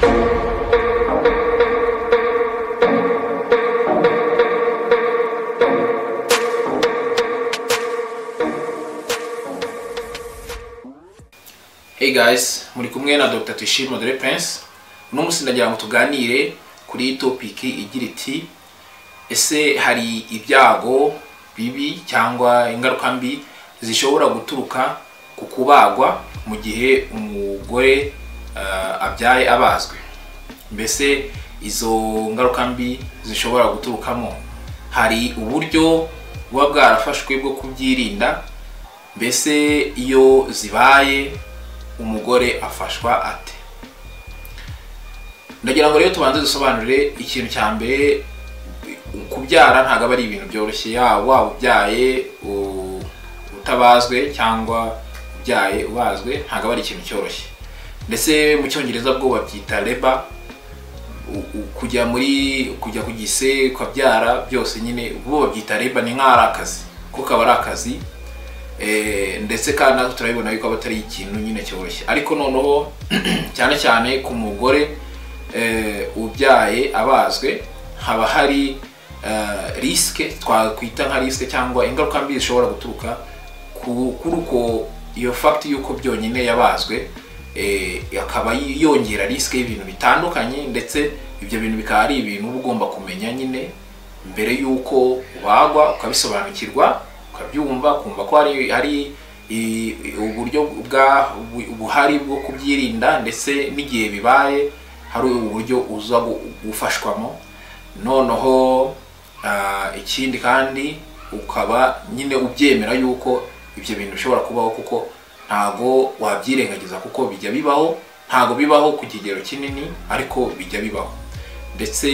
Hey guys, muri kumwe na Dr. Tuyishime Dore Prince. Uno munsi ndagira ngo tuganire kuri topic igira iti: ese hari ibyago bibi cyangwa ingaruka mbi zishobora guturuka ku kubagwa mu gihe umugore abyaye abazwe? Mbese izo ngaruka mbi zishobora guturukamo, hari uburyo buba bwarafashwe bwo kubyirinda? Mbese iyo zibaye umugore afashwa ate? Ndagira ngo rero tubanze dusobanure ikintu cya mbere. Kubyara ntabwo aba ari ibintu byoroshye, yaba waba ubyaye utabazwe cyangwa ubyaye ubazwe, ntabwo aba ari ikintu cyoroshye. Ndetse mu Cyongereza bwo babyita labor, kujya muri kujya ku gise ukabyara byose nyine bo babyita labor, ni nk'aho ari akazi, kuko kaba ari akazi. Ndetse kandi natwe turabibona yuko aba atari ikintu nyine cyoroshye. Ariko noneho cyane cyane ku mugore ubyaye abazwe, haba hari risque, twakwita nka risque cyangwa ingaruka mbi zishobora guturuka kuri uko iyo fact yuko byonyine yabazwe, akaba yongera risque y'ibintu bitandukanye. Ndetse ibyo bintu bikaba ari ibintu uba ugomba kumenya nyine mbere y'uko ubagwa, ukabisobanukirwa, ukabyumva, ukumva ko hari uburyo buhari bwo kubyirinda, ndetse n'igihe bibaye hari uburyo uza gufashwamo. Noneho ikindi kandi ukaba nyine ubyemera yuko ibyo bintu bishobora kubaho, kuko ntago wabyirengagiza, kuko bijya bibaho. Ntago bibaho ku kigero kinini, ariko bijya bibaho. Ndetse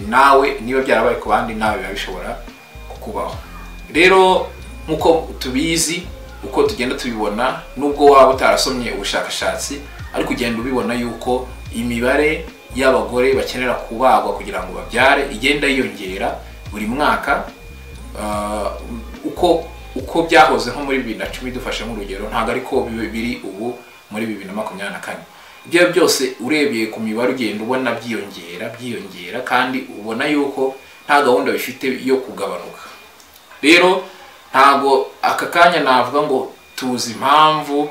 nawe niba byarabaye ku bandi, nawe biba bishobora kukubaho. Rero nk'uko tubizi, uko tugenda tubibona, nubwo waba utarasomye ubushakashatsi, ariko ugenda ubibona yuko imibare y'abagore bakenera kubagwa kugira ngo babyare igenda yiyongera buri mwaka. Uko byahoze nko muri 2010, dufashe nk'urugero, ntabwo ariko biri ubu muri 2024. Ibyo byose urebeye ku mibare ugenda ubona byiyongera byiyongera, kandi ubona yuko nta gahunda bifite yo kugabanuka. Rero ntabwo aka kanya navuga ngo tuzi impamvu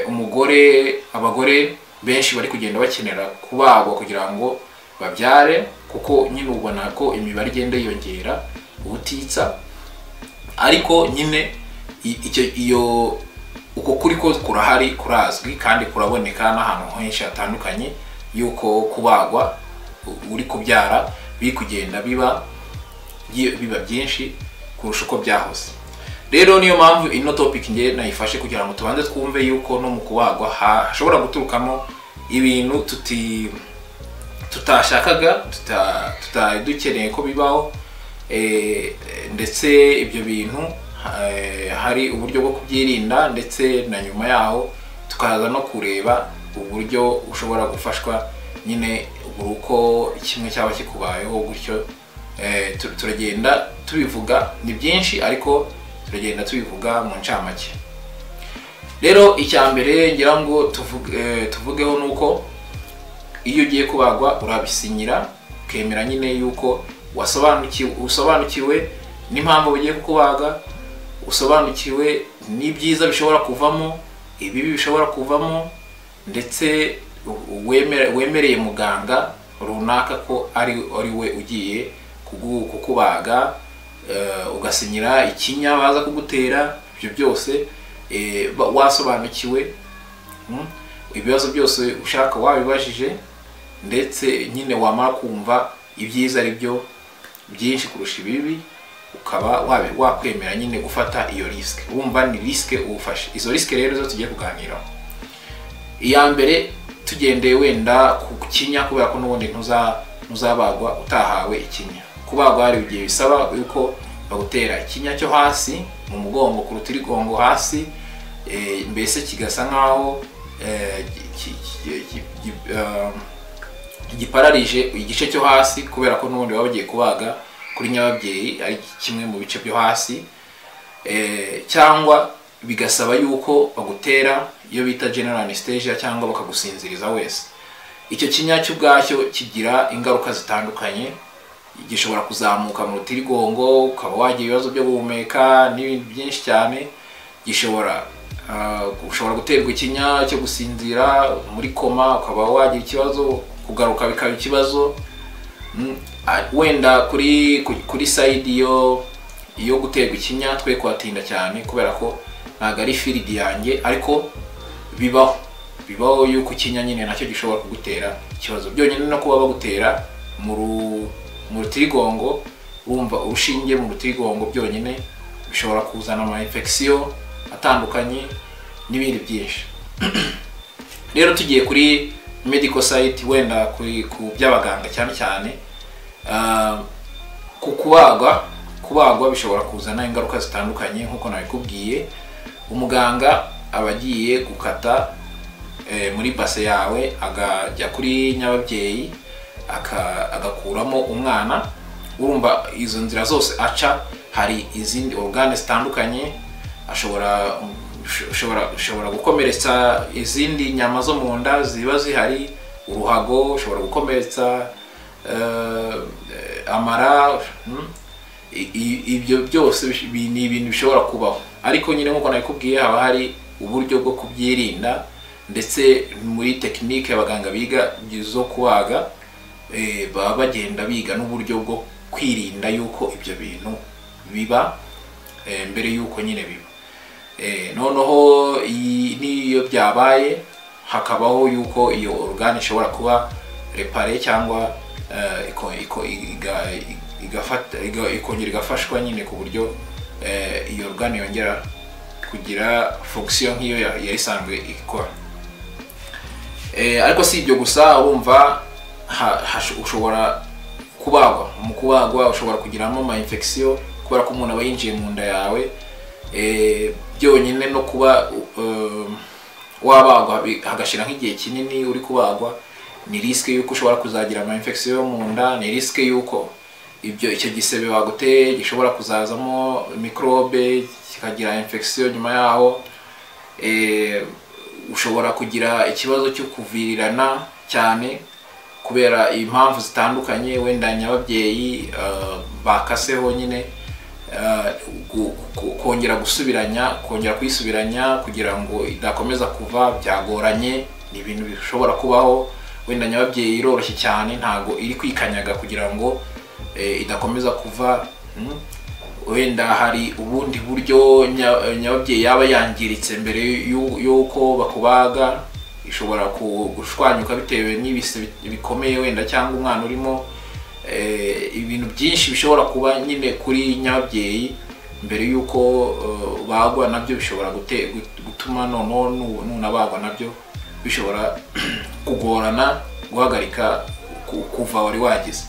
umugore, abagore benshi bari kugenda bakenera kubagwa kugira ngo babyare, kuko nyine ubona ko imibare igenda yiyongera ubutitsa. Ariko nyine iyo uko kuri ko kurahari, kurazwi kandi kuraboneka n'ahantu henshi hatandukanye, yuko kubagwa uri kubyara biri kugenda biba byinshi kurusha uko byahoze. Rero niyo mpamvu ino topic nge nayifashe, kugira ngo tubanze twumve yuko no mu kubagwa hashobora guturukamo ibintu tutashakaga, tutari dukeneye ko bibaho. Ndetse ibyo bintu hari uburyo bwo kubyirinda, ndetse na nyuma yaho tukaza no kureba uburyo ushobora gufashwa nyine buri uko kimwe cyaba kikubayeho gutyo. Turagenda tubivuga, ni byinshi ariko turagenda tubivuga mu ncamake. Rero icya mbere ngira ngo tuvugeho nuko iyo ugiye kubagwa urabisinyira, ukemera nyine yuko usobanukiwe n'impamvu ugiye kubaga, usobanukiwe n'ibyiza bishobora kuvamo, ibibi bishobora kuvamo, ndetse wemereye muganga runaka ko ari we ugiye kukubaga, ugasinyira ikinya baza kugutera. Ibyo byose wasobanukiwe, ibibazo byose ushaka wabibajije, ndetse nyine wamara kumva ibyiza ari byo byinshi kurusha ibibi, ukaba wakwemera nyine gufata iyo risque. Wumva ni risque ufashe. Izo risque rero zo tugiye kuganiraho. Iya mbere, tugendeye wenda ku kinya, kubera ko n'ubundi ntuzabagwa utahawe ikinya. Kubagwa hari igihe bisaba yuko bagutera ikinya cyo hasi mu mugongo, ku rutirigongo hasi, mbese kigasa nkaho gipararije igice cyo hasi, kubera ko n'ubundi baba bagiye kubaga kuri nyababyeyi ari kimwe mu bice byo hasi, cyangwa Bigasaba yuko bagutera iyo bita general anesthesia cyangwa bakagusinziriza wese. Icyo kinya cy'ubwacyo kigira ingaruka zitandukanye, gishobora kuzamuka mu rutirigongo ukaba wagira ibibazo byo guhumeka n'ibindi byinshi cyane. Gishobora ushobora guterwa ikinya cyo gusinzira muri koma ukaba wagira ikibazo, kugaruka bikaba ikibazo. Wenda kuri side yo guterwa ikinya twe kuhatinda cyane kubera ko ntabwo ari field yanjye, ariko bibaho yuko ikinya nyine nacyo gishobora kugutera ikibazo. Byonyine no kuba bagutera mu rutirigongo, wumva urushinge mu rutirigongo byonyine bishobora kuzana ama infection atandukanye n'ibindi byinshi. Rero tugiye kuri medical side, wenda kuri ku by'abaganga cyane cyane, ku kubagwa bishobora kuzana ingaruka zitandukanye nkuko nabikubwiye. Umuganga aba agiye gukata muri base yawe, akajya kuri nyababyeyi agakuramo umwana. Urumva izo nzira zose aca, hari izindi organe zitandukanye, ashobora gukomeretsa izindi nyama zo mu nda ziba zihari, uruhago, ushobora gukomeretsa amara. Ibyo byose ni ibintu bishobora kubaho, ariko nyine nkuko nabikubwiye haba hari uburyo bwo kubyirinda, ndetse muri tekinike abaganga biga zo kubaga baba bagenda biga n'uburyo bwo kwirinda yuko ibyo bintu biba mbere yuko nyine biba. Noneho niyo byabaye hakabaho yuko iyo organe ishobora kuba repare cyangwa ikongera igafashwa nyine ku buryo iyo organe yongera kugira fonction nk'iyo yari isanzwe ikora. Ariko si ibyo gusa, urumva ushobora kubagwa. Mu kubagwa ushobora kugiramo ama infection kubera ko umuntu aba yinjiye mu nda yawe. Byonyine no kuba wabagwa hagashira nk'igihe kinini uri kubagwa, ni risque yuko ushobora kuzagira ama infection yo mu nda, ni risque yuko ibyo icyo gisebe baguteye gishobora kuzazamo microbe kikagira infection nyuma yaho. Ushobora kugira ikibazo cyo kuvirirana cyane kubera impamvu zitandukanye, wenda nyababyeyi bakaseho nyine, kongera gusubiranya, kongera kuyisubiranya kugira ngo idakomeza kuva byagoranye, ni ibintu bishobora kubaho. Wenda nyababyeyi iroroshye cyane, ntago iri kwikanyaga kugira ngo idakomeza kuva. Wenda hari ubundi buryo nyababyeyi yaba yangiritse mbere y'uko bakubaga, ishobora gushwanyuka bitewe n'ibise bikomeye wenda cyangwa umwana urimo. Ibintu byinshi bishobora kuba nyine kuri nyababyeyi mbere y'uko bagwa, nabyo bishobora gutuma noneho nunabagwa nabyo bishobora kugorana guhagarika kuva wari wagize.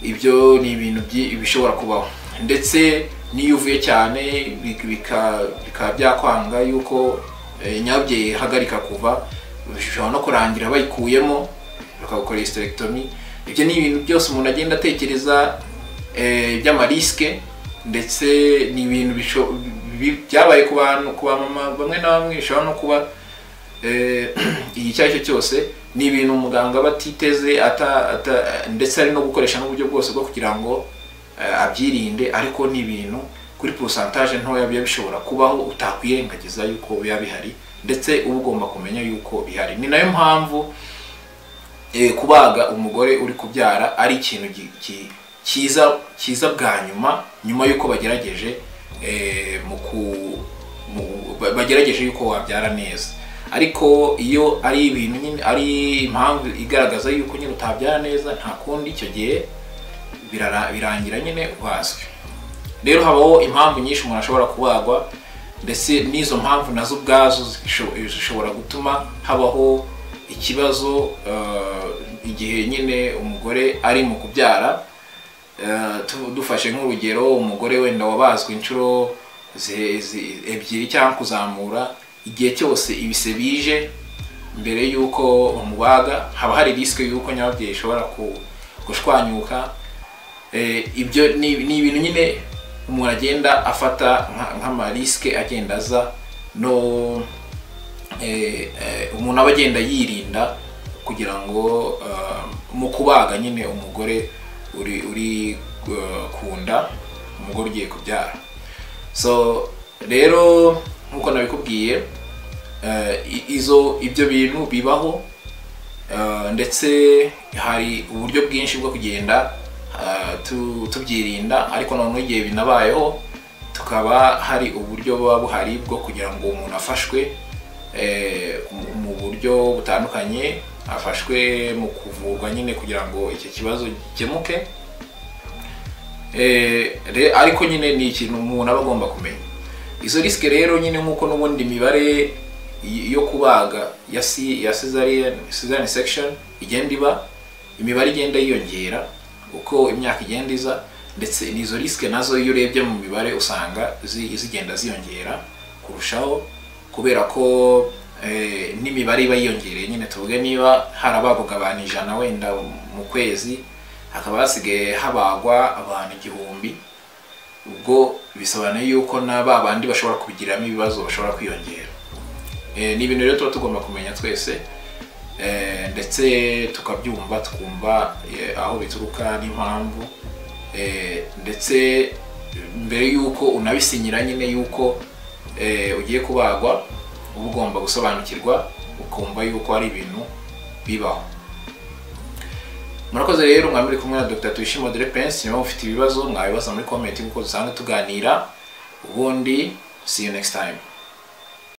Ibyo ni ibintu bishobora kubaho, ndetse n'iyo uvuye cyane bikaba byakwanga yuko nyababyeyi ihagarika kuva, bishobora no kurangira bayikuyemo bakagukora hysterectomy. Ibyo ni ibintu byose umuntu agenda atekereza by'amariske, ndetse ni ibintu byabaye ku bantu, ku bamama bamwe na bamwe, bishobora no kuba iki ari cyo cyose. Ni ibintu umuganga aba atiteze, ndetse ari no gukoresha n'uburyo bwose bwo kugira ngo abyirinde, ariko ni ibintu kuri pourcentage ntoya biba bishobora kubaho, utakwirengagiza yuko biba bihari, ndetse uba ugomba kumenya yuko bihari. Ni nayo mpamvu kubaga umugore uri kubyara ari ikintu cyiza bwa nyuma yuko bagerageje bagerageje yuko wabyara neza. Ariko iyo ari ibintu nyine ari impamvu igaragaza yuko nyine utabyara neza, nta kundi icyo gihe birangira nyine ubazwe. Rero habaho impamvu nyinshi umuntu ashobora kubagwa, ndetse n'izo mpamvu nazo ubwazo zishobora gutuma habaho ikibazo igihe nyine umugore ari mu kubyara. Dufashe nk'urugero umugore wenda wabazwe inshuro ebyiri cyangwa kuzamura, igihe cyose ibise bije mbere yuko bamubaga haba hari risque yuko nyababyeyi ishobora gushwanyuka. Ibyo ni ibintu nyine umuntu agenda afata nk'amariske agenda aza No umuntu aba agenda yirinda kugira ngo mu kubaga nyine umugore uri kunda, umugore ugiye kubyara. So rero nkuko nabikubwiye, izo ibyo bintu bibaho, ndetse hari uburyo bwinshi bwo kugenda tubyirinda, ariko noneho igihe binabayeho tukaba hari uburyo buba buhari bwo kugira ngo umuntu afashwe mu buryo butandukanye, afashwe mu kuvurwa nyine kugira ngo icyo kibazo gikemuke. Ariko nyine ni ikintu umuntu aba agomba kumenya. Izo risque rero nyine, nk'uko n'ubundi imibare yo kubaga ya cesarean section igenda iba, imibare igenda yiyongera uko imyaka igenda iza, ndetse n'izo risque nazo iyo urebye mu mibare usanga zigenda ziyongera kurushaho, kubera ko n'imibare iba yiyongereye nyine. Tuvuge niba harabagwaga abantu 100 wenda mu kwezi, hakaba hasigaye habagwa abantu 1000, ubwo bisobanuye yuko na ba bandi bashobora kubigiramo ibibazo bashobora kwiyongera. Ni ibintu rero tuba tugomba kumenya twese, ndetse tukabyumva, tukumva aho bituruka n'impamvu, ndetse mbere yuko unabisinyira nyine yuko ugiye kubagwa, uba ugomba gusobanukirwa, ukumva yuko ari ibintu bibaho. Murakoze rero, mwaba muri kumwe na Dr Tuyishime Audrey Prince. Niba mufite ibibazo mwabibaza muri comment nkuko dusanzwe tuganira. Ubundi see you next time.